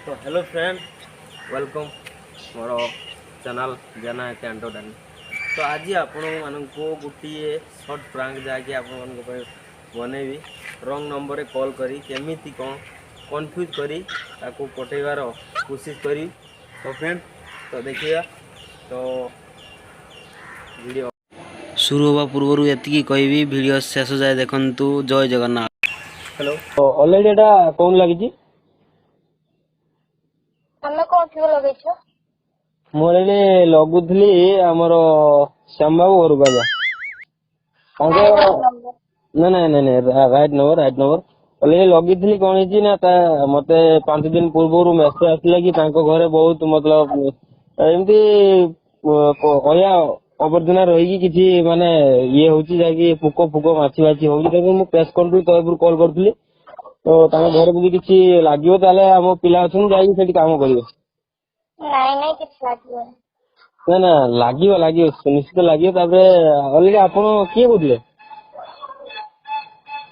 ତ hello friend, welcome ମୋର channel Jena entertain. ତ ଆଜି ଆପଣମାନଙ୍କୁ ଗୋଟିଏ ସର୍ଟ ପ୍ରାଙ୍କ ଯାହାକି ଆପଣମାନଙ୍କ ପାଇଁ ବନେଇବି, ରଙ୍ଗ ନମ୍ବରରେ କଲ୍ କରି କେମିତି କ'ଣ କନଫ୍ୟୁଜ୍ କରି ତାକୁ ପଠେଇବାର କୋସିସ୍ କରିବି। ତ ଫ୍ରେଣ୍ଡ, ତ ଦେଖିବା। ତ ଭିଡ଼ିଓ ଶୁରୁ ହେବା ପୂର୍ବରୁ ଏତିକି କହିବି, ଭିଡ଼ିଓ ଶେଷ ଯାଏ ଦେଖନ୍ତୁ। ଜୟ ଜଗନ୍ନାଥ। ହ୍ୟାଲୋ, ଅଲରେଡ଼ି ଏଇଟା କ'ଣ ଲାଗିଛି? ତମେ କୋଉଠିକୁ ଲଗେଇଛ? ମୁଁ ଏଇଠି ଲଗୁଥିଲି ଆମର ଶ୍ୟାମବାବୁ ଘରକୁ ଆଜ୍ଞା, ତାଙ୍କ ନାଇଁ ନାଇଁ ନାଇଁ ନାଇଁ, right number, right number already ଲଗେଇଥିଲି। କ'ଣ ହେଇଛି ନା, ତା ମତେ 5 ଦିନ ପୂର୍ବରୁ ମେସେଜ ଆସିଲା କି ତାଙ୍କ ଘରେ ବହୁତ ମତଲବ ଏମିତି ଅଳିଆ ଆବର୍ଜନା ରହିକି କିଛି ମାନେ ଇଏ ହଉଛି, ଯାହାକି ପୋକ ଫୋକ ମାଛି ଫାଛି ହଉଛି। ତାକୁ ମୁଁ ପେଷ୍ଟ କଣ୍ଟ୍ରୋଲ ତରଫରୁ କଲ୍ କରିଥିଲି। ତ ତାଙ୍କ ଘରେ ଯଦି କିଛି ଲାଗିବ, ତାହେଲେ ଆମ ପିଲା ଅଛନ୍ତି, ଯାଇକି ସେଠି କାମ କରିବେ। ନାଇଁ ନାଇଁ, କିଛି ଲାଗିବନି। ନା ନା, ଲାଗିବ, ଲାଗିବ, ନିଶ୍ଚିତ ଲାଗିବ। ତାପରେ ଅଲରେଡି ଆପଣ କିଏ କହୁଥିଲେ?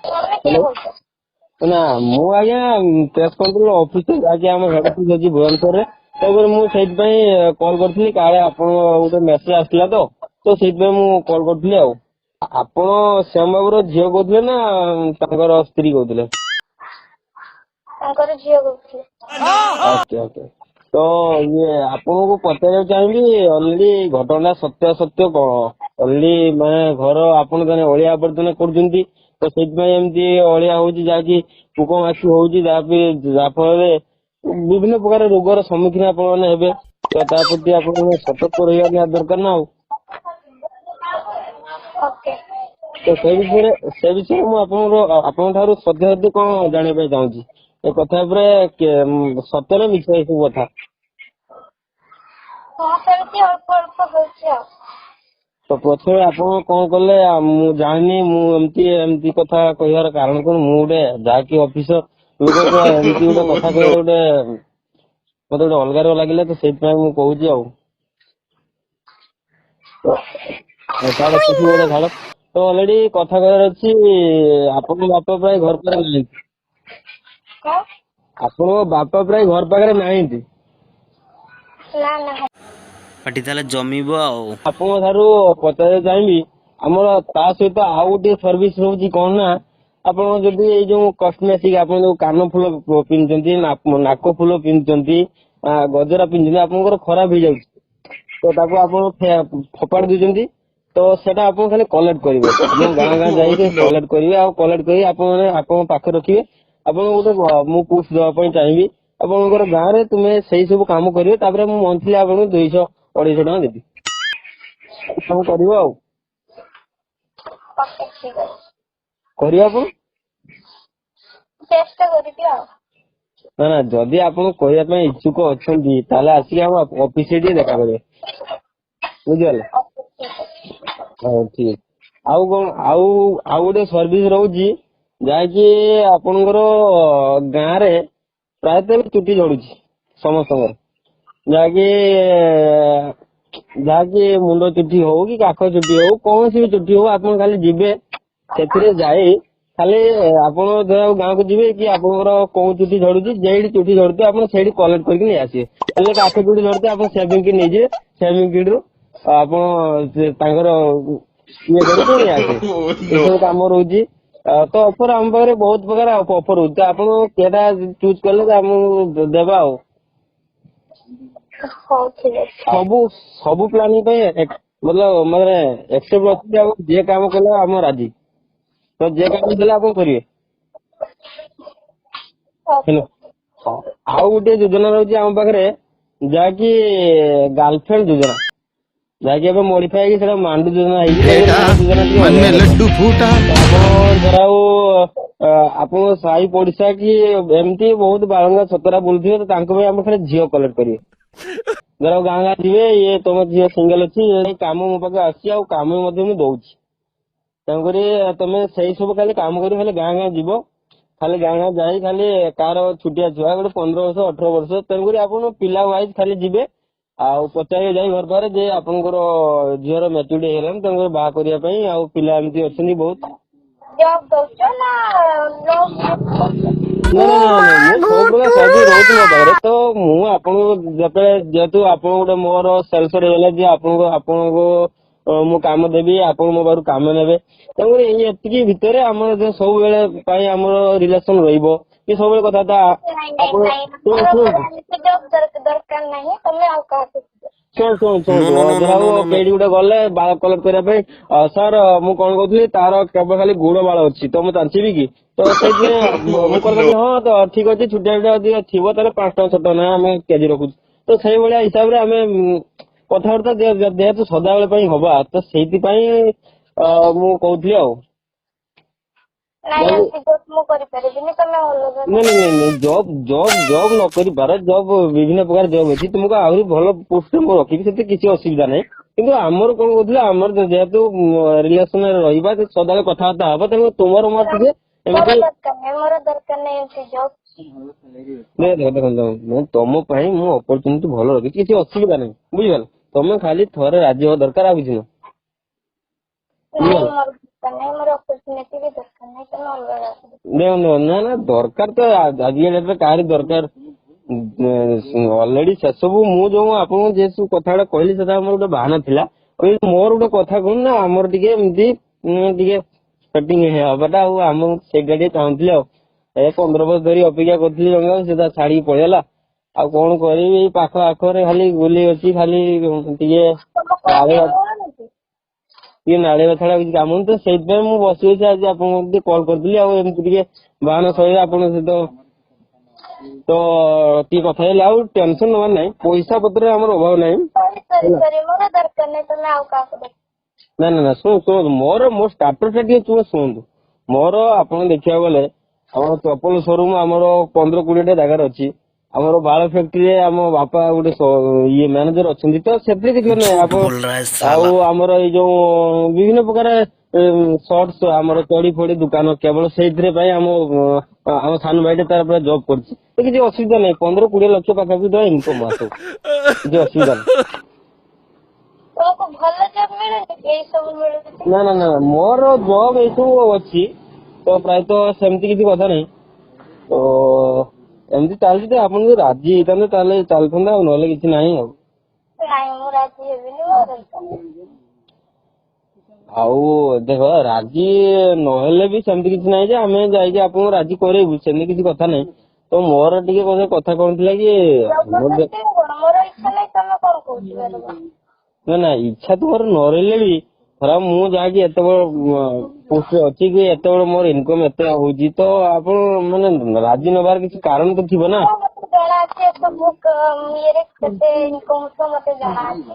ତମେ କିଏ କହୁଛ? ନା, ମୁଁ ଆଜ୍ଞା ପେଷ୍ଟ କଣ୍ଟ୍ରୋଲ ଅଫିସର, ଯାହାକି ଆମ ହେଡ ଅଫିସ ଅଛି ଭୁବନେଶ୍ୱରରେ। ତାପରେ ମୁଁ ସେଇଥିପାଇଁ କଲ୍ କରିଥିଲି, କାଳେ ଆପଣ ଗୋଟେ ମେସେଜ ଆସିଲା, ତ ସେଇଥିପାଇଁ ମୁଁ କଲ୍ କରିଥିଲି। ଆଉ ଆପଣ ଶ୍ୟାମ ବାବୁର ଝିଅ କହୁଥିଲେ ନା ତାଙ୍କର ସ୍ତ୍ରୀ କହୁଥିଲେ? ତାଙ୍କର ଝିଅ କହୁଥିଲେ। ଓକେ ଓକେ, ତ ଇଏ ଆପଣଙ୍କୁ ପଚାରିବାକୁ ଚାହିଁବି, ଅଲରେଡି ଘଟଣା ସତ୍ୟ ସତ୍ୟ କଣ? ଅଲରେଡି ମାନେ ଘର ଆପଣ ଜଣେ ଅଳିଆ ଆବର୍ଜନା କରୁଛନ୍ତି, ତ ସେଇଥିପାଇଁ ଏମିତି ଅଳିଆ ହଉଛି, ଯାହାକି ପୋକ ମାଛି ହଉଛି, ଯାହା ଫଳରେ ବିଭିନ୍ନ ପ୍ରକାର ରୋଗର ସମ୍ମୁଖୀନ ଆପଣ ମାନେ ହେବେ। ତ ତା ପ୍ରତି ଆପଣ ସତର୍କ ରହିବା ନିହାତି ଦରକାର ନା ଆଉ। ଓକେ। ତ ସେ ବିଷୟରେ ମୁଁ ଆପଣଙ୍କ ଠାରୁ ସତ୍ୟ ସତ୍ୟ କଣ ଜାଣିବା ପାଇଁ ଚାହୁଁଛି। ଏ କଥା ଉପରେ ସତ୍ୟ ନା ମିଛ ଏ ସବୁ କଥା? ହଁ, ସେମିତି ଅଳ୍ପ ଅଳ୍ପ ହଉଛି ଆଉ। ତ ପ୍ରଥମେ ଆପଣ କଣ କଲେ ମୁଁ ଜାଣିନି। ମୁଁ ଏମିତି ଏମିତି କଥା କହିବାର କାରଣ କଣ, ମୁଁ ଗୋଟେ ଯାହାକି ଅଫିସର ଲୋକ, ତ ଏମିତି ଗୋଟେ କଥା କହିବାର ଗୋଟେ ମତେ ଗୋଟେ ଅଲଗା ଲାଗିଲା, ତ ସେଇଥିପାଇଁ ମୁଁ କହୁଛି। ଆଉ ତ ଛାଡ, କିଛି ଗୋଟେ ଛାଡ। ତ ଅଲରେଡି କଥା କହିବାର ଅଛି, ଆପଣଙ୍କ ବାପା ପ୍ରାୟ ଘର ପାଖରେ ନାହାନ୍ତି? କଣ? ଆପଣଙ୍କ ବାପା ପ୍ରାୟ ଘର ପାଖରେ ନାହାନ୍ତି? ନା ନା। ପାଟି ତାହେଲେ ଜମିବ ଆଉ। ଆପଣଙ୍କ ଠାରୁ ପଚାରିବାକୁ ଚାହିଁବି, ଆମର ତା ସହିତ ଆଉ ଗୋଟିଏ ସର୍ଭିସ ରହୁଛି। କଣ ନା, ଆପଣ ଯଦି ଏଇ ଯୋଉ କସମେଟିକ, ଆପଣ ଯୋଉ କାନ ଫୁଲ ପିନ୍ଧୁଛନ୍ତି, ନାକ ଫୁଲ ପିନ୍ଧୁଛନ୍ତି, ଗଜରା ପିନ୍ଧୁଛନ୍ତି, ଆପଣଙ୍କର ଖରାପ ହେଇଯାଉଛି, ତ ତାକୁ ଆପଣ ଫୋପାଡ଼ି ଦଉଛନ୍ତି, ତ ସେଟା ଆପଣ ଖାଲି କଲେକ୍ଟ କରିବେ। ଆପଣ ଗାଁ ଗାଁ ଯାଇକି କଲେକ୍ଟ କରିବେ ଆଉ କଲେକ୍ଟ କରି ଆପଣ ଆପଣଙ୍କ ପାଖରେ ରଖିବେ। ଆପଣଙ୍କୁ ଗୋଟେ ମୁଁ ପୁସ୍ ଦେବା ପାଇଁ ଚାହିଁବି, ଆପଣଙ୍କର ଗାଁରେ ତୁମେ ସେଇ ସବୁ କାମ କରିବେ। ତାପରେ ମୁଁ ମନ୍ଥଲି ଆପଣଙ୍କୁ 200 250 ଟଙ୍କା ଦେବି, ସବୁ କରିବ ଆଉ। ଓକେ, ଠିକ ଅଛି। କରିବେ ଆପଣ? ଚେଷ୍ଟା କରିବି ଆଉ। ନା ନା, ଯଦି ଆପଣ କରିବା ପାଇଁ ଇଚ୍ଛୁକ ଅଛନ୍ତି, ତାହେଲେ ଆସିକି ଆମ ଅଫିସରେ ଟିକେ ଦେଖା କରିବେ, ବୁଝିପାରିଲେ? ଓକେ, ଠିକ ଅଛି। ହଉ, ଠିକ ଅଛି। ଆଉ କଣ, ଆଉ ଆଉ ଗୋଟେ ସର୍ଭିସ ରହୁଛି, ଯାହାକି ଆପଣଙ୍କର ଗାଁରେ ପ୍ରାୟତଃ ଏବେ ଚୁଟି ଝଡୁଛି ସମସ୍ତଙ୍କର, ଯାହାକି ଯାହାକି ମୁଣ୍ଡ ଚୁଟି ହଉ କି କାଖ ଚୁଟି ହଉ, କୌଣସି ବି ଚୁଟି ହଉ, ଆପଣ ଖାଲି ଯିବେ, ସେଥିରେ ଯାଇ ଖାଲି ଆପଣ ଧର ଗାଁକୁ ଯିବେ କି ଆପଣଙ୍କର କୋଉ ଚୁଟି ଝଡୁଛି, ଯେଇଠି ଚୁଟି ଝଡୁଥିବ ଆପଣ ସେଇଠି କଲେକ୍ଟ କରିକି ନେଇ ଆସିବେ। ହେଲେ କାଖ ଚୁଟି ଝଡୁଥିବ, ଆପଣ ସେଭିଂ କିଟ୍ ନେଇଯିବେ, ସେଭିଂ କିଟ୍ ରୁ ଆପଣ ସେ ତାଙ୍କର ଇଏ କରିକି ନେଇ ଆସିବେ। ଏସବୁ କାମ ରହୁଛି। ତ ଅଫର ଆମ ପାଖରେ ବହୁତ ପ୍ରକାର ଅଫର ରହୁଛି। ତ ଆପଣ କେଟା ଚୁଜ୍ କଲେ ଆମକୁ ଦେବା ଆଉ। ହଉ, ଠିକ ଅଛି। ସବୁ ସବୁ ପ୍ଲାନିଂ ପାଇଁ ମତଲବ ମାନେ ଏକ୍ସେପ୍ଟ ଅଛି। ଆଉ ଯିଏ କାମ କଲେ ଆମ ରାଜି, ତ ଯିଏ କାମ ଦେଲେ ଆପଣ କରିବେ। ଓକେ। ହେଲା, ଆଉ ଗୋଟେ ଯୋଜନା ରହୁଛି ଆମ ପାଖରେ, ଯାହାକି ଗାର୍ଲଫ୍ରେଣ୍ଡ ଯୋଜନା, ଯାହାକି ଏବେ ମଡିଫାଇ ହେଇକି ସେଟା ମାଣ୍ଡୁ ଯୋଜନା ହେଇଛି। बेटा, ମୋ ଯୋଜନା ଟିକେ मन ଅଲଗା में ରକମ। लड्डू फूटा। ତ ଆପଣ ଧର ଆଉ ଆପଣଙ୍କ ସାହି ପଡିଶା କି ଏମିତି ବହୁତ ବାଳୁଙ୍ଗା ଛତରା ବୁଲୁଥିବେ, ତ ତାଙ୍କ ପାଇଁ ଆମେ ଖାଲି ଝିଅ କଲେକ୍ଟ କରିବେ। ଧର ଗାଁ ଗାଁ ଯିବେ, ଇଏ ତମ ଝିଅ ସିଙ୍ଗଲ ଅଛି, ଏ କାମ ମୋ ପାଖରେ ଆସିଛି ଆଉ କାମ ମଧ୍ୟ ମୁଁ ଦଉଛି। ତେଣୁକରି ତମେ ସେଇ ସବୁ ଖାଲି କାମ କରି ଖାଲି ଗାଁ ଗାଁ ଯିବ, ଖାଲି ଗାଁ ଗାଁ ଯାଇ ଖାଲି କାହାର ଛୋଟିଆ ଛୁଆ ଗୋଟେ 15 ବର୍ଷ, 18 ବର୍ଷ, ତେଣୁକରି ଆପଣ ପିଲା ୱାଇଜ ଖାଲି ଯିବେ ଆଉ ପଚାରିବେ ଯାଇ ଘର ପାଖରେ ଯେ ଆପଣଙ୍କର ଝିଅର ମ୍ୟାଚୁରିଟି ହେଇଗଲାଣି, ତେଣୁକରି ବାହା କରିବା ପାଇଁ ଆଉ ପିଲା ଏମିତି ଅଛନ୍ତି ବହୁତ। ଜବ୍ ଦଉଛ ନା ନୋ ଜବ୍ କରୁଛ? ନା ନା ନା ନା, ମୁଁ ସବୁ ପ୍ରକାର ସର୍ଭିସ ରହୁଛି ମୋ ପାଖରେ ତ। ମୁଁ ଆପଣଙ୍କୁ ଯେତେବେଳେ ଯେହେତୁ ଆପଣ ଗୋଟେ ମୋର ସେଲ୍ସ ହେଇଗଲା ଯେ ଆପଣଙ୍କୁ ମୁଁ କାମ ଦେବି, ଆପଣ ମୋ ପାଖରୁ କାମ ନେବେ, ତେଣୁକରି ଏଇ ଏତିକି ଭିତରେ ଆମର ଯୋଉ ସବୁବେଳେ ପାଇଁ ଆମର ରିଲେସନ ରହିବ କି ସବୁବେଳେ କଥାବାର୍ତ୍ତା। ନାଇଁ ନାଇଁ ଆପଣ ନାଇଁ, ଶୁଣ ମୋର ଶୁଣନ୍ତୁ ଏମିତି ଜବ୍ ଦରକାର ନାହିଁ, ତମେ ଆଉ କାହାକୁ ଦିଅ। ଶୁଣ ଶୁଣ ନୋ ଶୁଣନ୍ତୁ, ନୋ ନୋ ନୋ ଧର ନୋ ନୋ କେଇଠି ଗୋଟେ ଗଲେ ବାଳ କଲର କରିବା ପାଇଁ, ସାର୍ ମୁଁ କଣ କହୁଥିଲି, ତାର କେବଳ ଖାଲି ଗୋଡ ବାଳ ଅଛି ତ ମୁଁ ଚାଞ୍ଚିବି କି? ତ ସେଇଥିପାଇଁ ମୁଁ କହିଲି ହଁ ତ ଠିକ ଅଛି, ଛୋଟିଆ ଯଦି ଥିବ ତାହେଲେ 5 ଟଙ୍କା 6 ଟଙ୍କା ଲେଖା ଆମେ କେଜି ରଖୁଛୁ। ତ ସେଇଭଳିଆ ହିସାବରେ ଆମେ କଥାବାର୍ତ୍ତା ଯେହେତୁ ସଦାବେଳେ ପାଇଁ ହବା, ତ ସେଇଥିପାଇଁ ମୁଁ କହୁଥିଲି ଆଉ। ନାଇଁ, ଏମିତି ଜବ୍ ମୁଁ କରିପାରିବିନି, ତମେ ଅଲଗା ନାଇଁ ନାଇଁ ନାଇଁ ନାଇଁ, ଜବ୍ ଜବ୍ ଜବ୍ ନ କରିପାର, ଜବ୍ ବିଭିନ୍ନ ପ୍ରକାର ଜବ୍ ଅଛି, ତୁମକୁ ଆହୁରି ଭଲ ପୋଷ୍ଟରେ ମୁଁ ରଖିବି, ସେଥିରେ କିଛି ଅସୁବିଧା ନାହିଁ। କିନ୍ତୁ ଆମର କଣ କହୁଥିଲେ, ଆମର ଯେହେତୁ ରିଲେସନରେ ରହିବା, ସଦାବେଳେ କଥାବାର୍ତ୍ତା ହବା, ତେଣୁ ତୁମର ମୋର ଟିକେ ମୋର ଏମିତି ଦରକାର ନାହିଁ, ମୋର ଦରକାର ନାହିଁ ଏମିତି ଜବ୍। ଦେଖ ଦେଖନ୍ତୁ, ମୁଁ ତମ ପାଇଁ ମୁଁ ଅପରଚୁନିଟି ଭଲ ରଖିଛି, କିଛି ଅସୁବିଧା ନାହିଁ, ବୁଝିପାରିଲ? ତମେ ଖାଲି ଥରେ ରାଜି ହବା ଦରକାର, ଆଉ କିଛି ନୁହଁ। ନାଇଁ, ବୁଝିପାରିଲ? ମୋର ଦରକାର ନାହିଁ, ମୋର ଅପରଚୁନିଟି ବି ଦରକାର ନାହିଁ, ତମେ ଅଲଗା କାହାକୁ ଦିଅ। ଦେଖନ୍ତୁ, ନା ନା, ଦରକାର ତ ଆଜିକା ଡେଟରେ କାହାରି ଦରକାର ଅଲରେଡି। ସେସବୁ ମୁଁ ଯୋଉ ଆପଣଙ୍କୁ ଯେ ସବୁ କଥା ଗୁଡା କହିଲି, ସେଟା ଆମର ଗୋଟେ ବାହାନା ଥିଲା। ମୋର ଗୋଟେ କଥା କଣ ନା, ଆମର ଟିକେ ଏମିତି ଟିକେ ସେଟିଂ ହବାଟା ଆଉ ଆମ ସେଇଟା ଟିକେ ଚାହୁଁଥିଲି। ଆଉ ଏ 15 ବର୍ଷ ଧରି ଅପେକ୍ଷା କରିଥିଲି ଜଣେ, ସେ ତା ଛାଡିକି ପଳେଇଲା, ଆଉ କଣ କରିବି? ଏଇ ପାଖ ଆଖରେ ଖାଲି ବୁଲି ଅଛି, ଖାଲି ଟିକେ ତମକୁ ନାଳିବା କିଏ ମିଳୁନି କି? ଟିକେ ନାଳିବା ଛଡା କିଛି କାମ ନାହିଁ, ତ ସେଇଥିପାଇଁ ମୁଁ ବସି ବସି ଆଜି ଆପଣଙ୍କୁ ଟିକେ କଲ୍ କରିଥିଲି। ଆଉ ଏମିତି ଟିକେ ବାହାନା ସହିତ ଆପଣଙ୍କ ସହିତ ତ ଟିକେ କଥା ହେଲେ, ଆଉ ଟେନସନ ନବାର ନାହିଁ, ପଇସା ପତ୍ରରେ ଆମର ଅଭାବ ନାହିଁ। ସରି ସରି ହେଲା। ସରି, ମୋର ଦରକାର ନାହିଁ, ତମେ ଆଉ କାହାକୁ ଦେଖ। ନା ନା ନା, ଶୁଣ ଶୁଣନ୍ତୁ, ମୋର ମୋ ଷ୍ଟାଟସ ଟା ଟିକେ ତୁମେ ଶୁଣନ୍ତୁ। ମୋର ଆପଣ ଦେଖିବାକୁ ଗଲେ ଆମର ଚପଲ ସୋରୁମ ଆମର 15 20ଟା ଜାଗାରେ ଅଛି। ଆମର ବାଳ ଫ୍ୟାକ୍ଟ୍ରିରେ ଆମ ବାପା ଗୋଟେ ଇଏ ମ୍ୟାନେଜର ଅଛନ୍ତି, ତ ସେଥିରେ କିଛି ନାହିଁ। झूठ ଆପଣ बोल रहा है ଆଉ साला। ଆମର ଏଇ ଯୋଉ ବିଭିନ୍ନ ପ୍ରକାର ସର୍ଟସ, ଆମର ଚଡି ଫଡି ଦୋକାନ, କେବଳ ସେଇଥିରେ ପାଇଁ ଆମ ସାନ ଭାଇଟା ତାର ପୁରା ଜବ୍ କରୁଛି, ତ କିଛି ଅସୁବିଧା ନାହିଁ। 15 20 ଲକ୍ଷ ପାଖାପାଖି ଟଙ୍କା ଇନକମ ଆସୁ, କିଛି ଅସୁବିଧା ନାହିଁ। ତମକୁ ଭଲ ଜବ୍ ମିଳୁନି କି, ଏଇ ସବୁ ମିଳୁଛି? ନା ନା ନା, ମୋର ଜବ୍ ଏଇସବୁ ଅଛି, ତ ପ୍ରାୟତଃ ସେମିତି କିଛି କଥା ନାହିଁ, ତ ଏମିତି ଚାଲିଛି। ତ ଆପଣ ଯଦି ରାଜି ହେଇଥାନ୍ତେ ତାହେଲେ ଚାଲିଥାନ୍ତା, ଆଉ ନହେଲେ କିଛି ନାହିଁ ଆଉ। ନାଇଁ, ମୁଁ ରାଜି ହେବିନି, ମୋର ଦରକାର ନାହିଁ। ଆଉ ଦେଖ, ରାଜି ନହେଲେ ବି ସେମିତି କିଛି ନାହିଁ ଯେ ଆମେ ଯାଇକି ଆପଣଙ୍କୁ ରାଜି କରେଇବୁ, ସେମିତି କିଛି କଥା ନାହିଁ। ତ ମୋର ଟିକେ କଥା କଣ ଥିଲା କି ମୋର ଜବରଦସ୍ତି କଣ, ମୋର ଇଚ୍ଛା ନାହିଁ, ତମେ କଣ କହୁଛ ବାରବାର? ନା ନା, ଇଚ୍ଛା ତୁମର ନ ରହିଲେ ବି ଧର ମୁଁ ଯାହାକି ଏତେ ବଡ ପୋଷ୍ଟରେ ଅଛି କି ଏତେ ବଡ ମୋର ଇନକମ ଏତେ ହଉଛି, ତ ଆପଣ ମାନେ ରାଜି ନବାର କିଛି କାରଣ ତ ଥିବ ନା? ହଁ, ମତେ ଜଣା ଅଛି ଏସବୁ ଇଏରେ କେତେ ଇନକମ ହଉଥିବ, ମତେ ଜଣା ଅଛି।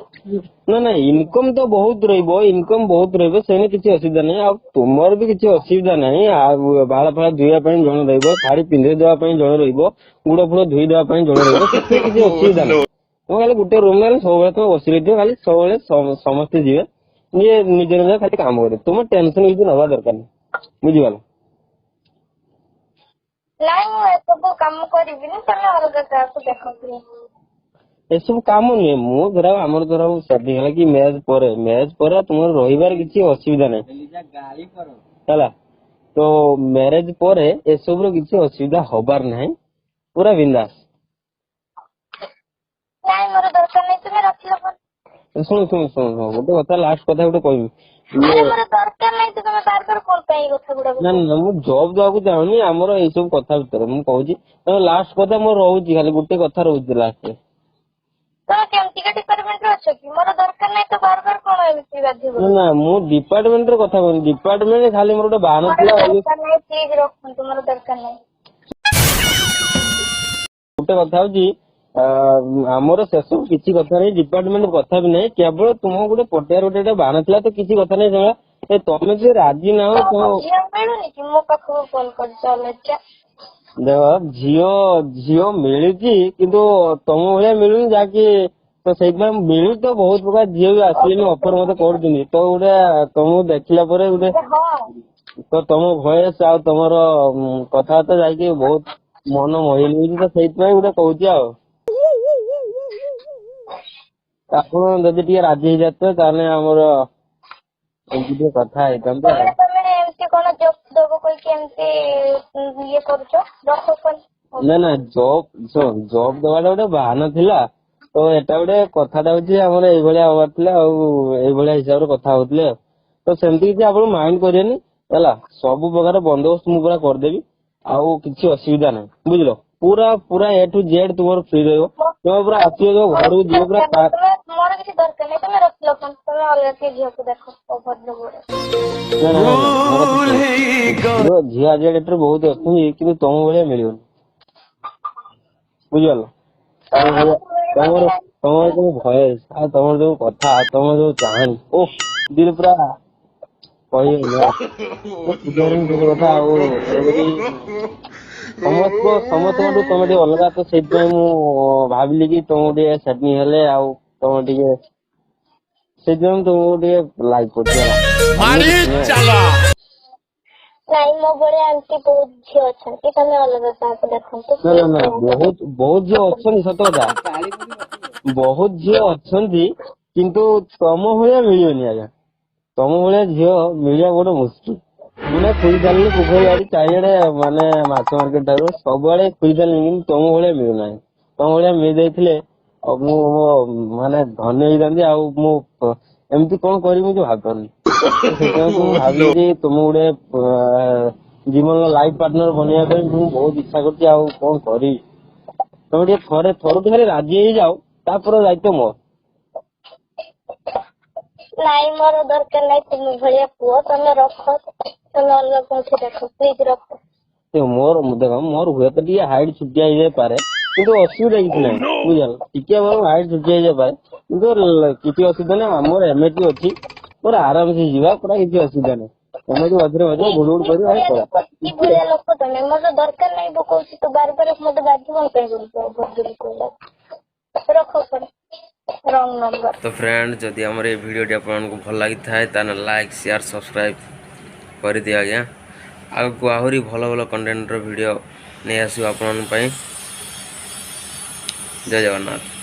ନା ନା, ଇନକମ ତ ବହୁତ ରହିବ, ଇନକମ ବହୁତ ରହିବ, ସେମିତି କିଛି ଅସୁବିଧା ନାହିଁ। ଆଉ ତୁମର ବି କିଛି ଅସୁବିଧା ନାହିଁ। ଆଉ ବାଳ ଫାଳ ଧୋଇବା ପାଇଁ ଜଣେ ରହିବ, ଶାଢୀ ପିନ୍ଧେଇ ଦେବା ପାଇଁ ଜଣେ ରହିବ, ଗୁଡ ଫୁଡ ଧୋଇ ଦେବା ପାଇଁ ଜଣେ ରହିବ, ସେଥିରେ କିଛି ଅସୁବିଧା ନାହିଁ। ତମେ ଖାଲି ଗୋଟେ ରୁମ ରେ ସବୁବେଳେ ତମେ ବସି ରହିଥିବ, ଖାଲି ସବୁବେଳେ ସମସ୍ତେ ଯିବେ, ନିଜେ ନିଜ ନିଜ ଖାଲି କାମ କରିବେ, ତୁମ ଟେନସନ କିଛି ନବା ଦରକାର ନାହିଁ, ବୁଝିଗଲ? ନାଇଁ, ମୁଁ ଏସବୁ କାମ କରିବିନି, ତମେ ଅଲଗା କାହାକୁ ଦେଖ ପ୍ଲିଜ। ଏସବୁ କାମ ନୁହେଁ, ମୁଁ ଧର ଆମର ଧର ସେଟିଂ ହେଲା କି ମ୍ୟାରେଜ ପରେ ତୁମର ରହିବାର କିଛି ଅସୁବିଧା ନାହିଁ, ହେଲା? ତ ମ୍ୟାରେଜ ପରେ ଏସବୁର କିଛି ଅସୁବିଧା ହବାର ନାହିଁ, ପୁରା ବିନ୍ଦାସ। ନାଇଁ, ମୋର ଦରକାର ନାହିଁ, ତୁମେ ରଖିଲ ଫୋନ। ଶୁଣ ଶୁଣ ଶୁଣ ଶୁଣ, ଗୋଟେ କଥା, ଲାଷ୍ଟ କଥା ଗୋଟେ କହିବି ଆରେ ଇଏ ମୋର ଦରକାର ନାହିଁ ତ ତମେ ବାର ବାର କଣ ପାଇଁ ଏଇ କଥା ଗୁଡାକ ନା କହୁଛ? ନା, ମୁଁ ଜବ୍ ଦବାକୁ ଚାହୁଁନି, ଆମର ଏଇ ସବୁ କଥା ଭିତରେ ମୁଁ କହୁଛି, ଲାଷ୍ଟ କଥା ମୋର ରହୁଛି, ଖାଲି ଗୋଟେ କଥା ରହୁଛି ଲାଷ୍ଟରେ। ତମେ କେମିତିକା ଡିପାର୍ଟମେଣ୍ଟ ରେ ଅଛ କି? ମୋର ଦରକାର ନାହିଁ ତ ବାର ବାର କଣ ଏମିତି ବାଧ୍ୟ ନା କରୁଛ? ନା, ମୁଁ ଡିପାର୍ଟମେଣ୍ଟ ର କଥା କହୁନି, ଡିପାର୍ଟମେଣ୍ଟ ଖାଲି ମୋର ଗୋଟେ ବାହାନା ମୋର ଥିଲା। ଦରକାର ନାହିଁ, ପ୍ଲିଜ ରଖନ୍ତୁ, ମୋର ଦରକାର ନାହିଁ। ଗୋଟେ କଥା ହଉଛି, ଆମର ସେସବୁ କିଛି କଥା ନାହିଁ, ଡିପାର୍ଟମେଣ୍ଟ କଥା ବି ନାହିଁ, କେବଳ ତୁମକୁ ଗୋଟେ ପଟେଇବାର ଗୋଟେ ବାହାନା ଥିଲା, ତ କିଛି କଥା ନାହିଁ ସେଭଳିଆ। ଏ ତମେ ଯଦି ରାଜି ନାହଁ ତ ତମକୁ ଝିଅ ମିଳୁନି କି ମୋ ପାଖକୁ କଲ୍ କରୁଛ ଅଲଜ୍ୟା? ଦେଖ, ଝିଅ ମିଳୁଛି, କିନ୍ତୁ ତମ ଭଳିଆ ମିଳୁନି, ଯାହାକି ତ ସେଇଥିପାଇଁ ମିଳୁଛି ତ ବହୁତ ପ୍ରକାର ଝିଅ ବି ଆସିଲେଣି, ଅଫର ମତେ କରୁଛନ୍ତି, ତ ଗୋଟେ ତମକୁ ଦେଖିଲା ପରେ ଗୋଟେ ହଁ। ତ ତମ ଭଏସ ଆଉ ତମର କଥାବାର୍ତ୍ତା ଯାଇକି ବହୁତ ମନ ମୋହି ନେଉଛି, ତ ସେଇଥିପାଇଁ ଗୋଟେ କହୁଛି। ଆଉ ଆପଣ ଯଦି ଟିକେ ରାଜି ହେଇଯାନ୍ତେ ତାହେଲେ ଆମର ଏମିତି ଟିକେ କଥା ହେଇଥାନ୍ତେ ତମେ ଆଉ। ତମେ ଏମିତି କଣ ଜବ୍ ଦବ କହିକି ଏମିତି ଇଏ କରୁଛ? ରଖ ଫୋନ। ନା ନା, ଜବ୍ ଶୁଣ, ଜବ୍ ଦବାଟା ଗୋଟେ ବାହାନା ଥିଲା। ତ ଏଟା ଗୋଟେ କଥାଟା ହଉଛି ଆମର ଏଇଭଳିଆ ହବାର ଥିଲା ଆଉ ଏଇଭଳିଆ ହିସାବରେ କଥା ହଉଥିଲେ। ଆଉ ତ ସେମିତି କିଛି ଆପଣ ମାଇଣ୍ଡ କରିବେନି, ହେଲା। ସବୁ ପ୍ରକାର ବନ୍ଦୋବସ୍ତ ମୁଁ ପୁରା କରିଦେବି, ଆଉ କିଛି ଅସୁବିଧା ନାହିଁ, ବୁଝିଲ। ପୁରା ପୁରା ଏ ଟୁ ଜେଡ୍ ତୁମର ଫ୍ରି ରହିବ। ତୁମେ ପୁରା ଆସିବ, ଯୋଉ ଘରକୁ ଯିବ ପୁରା ତମେ ମୋର କିଛି ଦରକାର ନାହିଁ, ତମେ ରଖିଲ ଫୋନ। ତମେ ଅଲଗା କିଏ ଝିଅକୁ ଦେଖ, ଅଭଦ୍ର ଗୁଡା। ନା ନା ନା, ମୋ କଥା ଶୁଣ। ଝିଅ ଆଜିକା ଡେଟ୍ ରେ ବହୁତ ଅଛନ୍ତି, କିନ୍ତୁ ତମ ଭଳିଆ ମିଳିବନି, ବୁଝିପାରିଲ? ତମ ଭଳିଆ, ତମର ଯୋଉ ଭଏସ ଆଉ ତମର ଯୋଉ କଥା, ତମର ଯୋଉ ଚାହାଣୀ, ଓଃ, ଦିଲ ପୁରା କହିହେଉନି। କଥା ଆଉ ତେଣୁକରି ସମସ୍ତଙ୍କଠୁ ତମେ ଟିକେ ଅଲଗା। ତ ସେଇଥିପାଇଁ ମୁଁ ଭାବିଲି କି ତମକୁ ଟିକେ ସେଟିଂ ହେଲେ ଆଉ ତମ ଟିକେ, ସେଇଥିପାଇଁ ମୁଁ ତମକୁ ଟିକେ ଲାଇକ୍ କରୁଛି, ହେଲା। ନାଇଁ, ମୋ ଭଳିଆ ଏମିତି ବହୁତ ଝିଅ ଅଛନ୍ତି, ତମେ ଅଲଗା କାହାକୁ ଦେଖନ୍ତୁ। ନା ନା ନା, ବହୁତ ବହୁତ ଝିଅ ଅଛନ୍ତି, ସତ କଥା, ବହୁତ ଝିଅ ଅଛନ୍ତି, କିନ୍ତୁ ତମ ଭଳିଆ ମିଳିବନି ଆଜ୍ଞା। ତମ ଭଳିଆ ଝିଅ ମିଳିବା ବଡ ମୁସ୍କିଲ। ମାନେ ଖୋଜି ସାରିଲିଣି ପୋଖରୀ ବାଡ଼ି ଚାରିଆଡେ, ମାନେ ମାଛ ମାର୍କେଟ ଠାରୁ ସବୁଆଡେ ଖୋଜି ସାରିଲିଣି, କିନ୍ତୁ ତମ ଭଳିଆ ମିଳୁନାହିଁ। ତମ ଭଳିଆ ମିଳିଯାଇଥିଲେ ଆଉ ମୁଁ ମୋ ମାନେ ଧନ୍ୟ ହେଇଥାନ୍ତି। ଆଉ ମୁଁ ଏମିତି କଣ କରିବି ମୁଁ ଭାବିପାରୁନି। ସେଥିପାଇଁ ମୁଁ ଭାବିଲି ଯେ ତୁମ ଗୋଟେ ଜୀବନର ଲାଇଫ ପାର୍ଟନର ବନେଇବା ପାଇଁ ମୁଁ ବହୁତ ଇଚ୍ଛା କରୁଛି। ଆଉ କଣ କରିବି, ତମେ ଟିକେ ଥରେ ଥରଟେ ଖାଲି ରାଜି ହେଇଯାଅ, ତାପରେ ଦାୟିତ୍ୱ ମୋର। ନାଇଁ, ମୋର ଦରକାର ନାହିଁ ତୁମ ଭଳିଆ ପୁଅ। ତମେ ରଖ, ତମେ ଅଲଗା କୋଉଠି ଦେଖ, ପ୍ଲିଜ ରଖ। ମୋର ଦେଖ, ମୋର ହୁଏତ ଟିକେ ହାଇଟ୍ ଛୋଟିଆ ହେଇଯାଇପାରେ, କିନ୍ତୁ ଅସୁବିଧା କିଛି ନାହିଁ, ବୁଝିଲ। ଟିକେ ମୋର ହାଇଟ୍ ଛୋଟିଆ ହେଇଯାଇପାରେ, କିନ୍ତୁ କିଛି ଅସୁବିଧା ନାହିଁ। ଆମର ଏମଏଟି ଅଛି, ପୁରା ଆରାମସେ ଯିବା, ପୁରା କିଛି ଅସୁବିଧା ନାହିଁ। ଏମଏଟି ମଝିରେ ମଝିରେ ଗୁଡୁ ଗୁଡୁ କରି ଭାଇ ପଳା। କି ଭଳିଆ ଲୋକ ତମେ! ମୋର ଦରକାର ନାହିଁ ପକଉଛି ତୁ ବାର ବାର ମତେ ବାଧ୍ୟ କଣ ପାଇଁ କରୁଛୁ? ଅଭଦ୍ର ଲୋକ, ରଖ ଫୋନ, ରଙ୍ଗ ନମ୍ବର। ତ ଫ୍ରେଣ୍ଡ, ଯଦି ଆମର ଏ ଭିଡ଼ିଓଟି ଆପଣଙ୍କୁ ଭଲ ଲାଗିଥାଏ, ତାହେଲେ ଲାଇକ୍, ସେୟାର, ସବସ୍କ୍ରାଇବ୍ କରିଦିଅ ଆଜ୍ଞା। ଆଗକୁ ଆହୁରି ଭଲ ଭଲ କଣ୍ଟେଣ୍ଟର ଭିଡ଼ିଓ ନେଇ ଆସିବ ଆପଣଙ୍କ ପାଇଁ। ଜୟ ଜଗନ୍ନାଥ।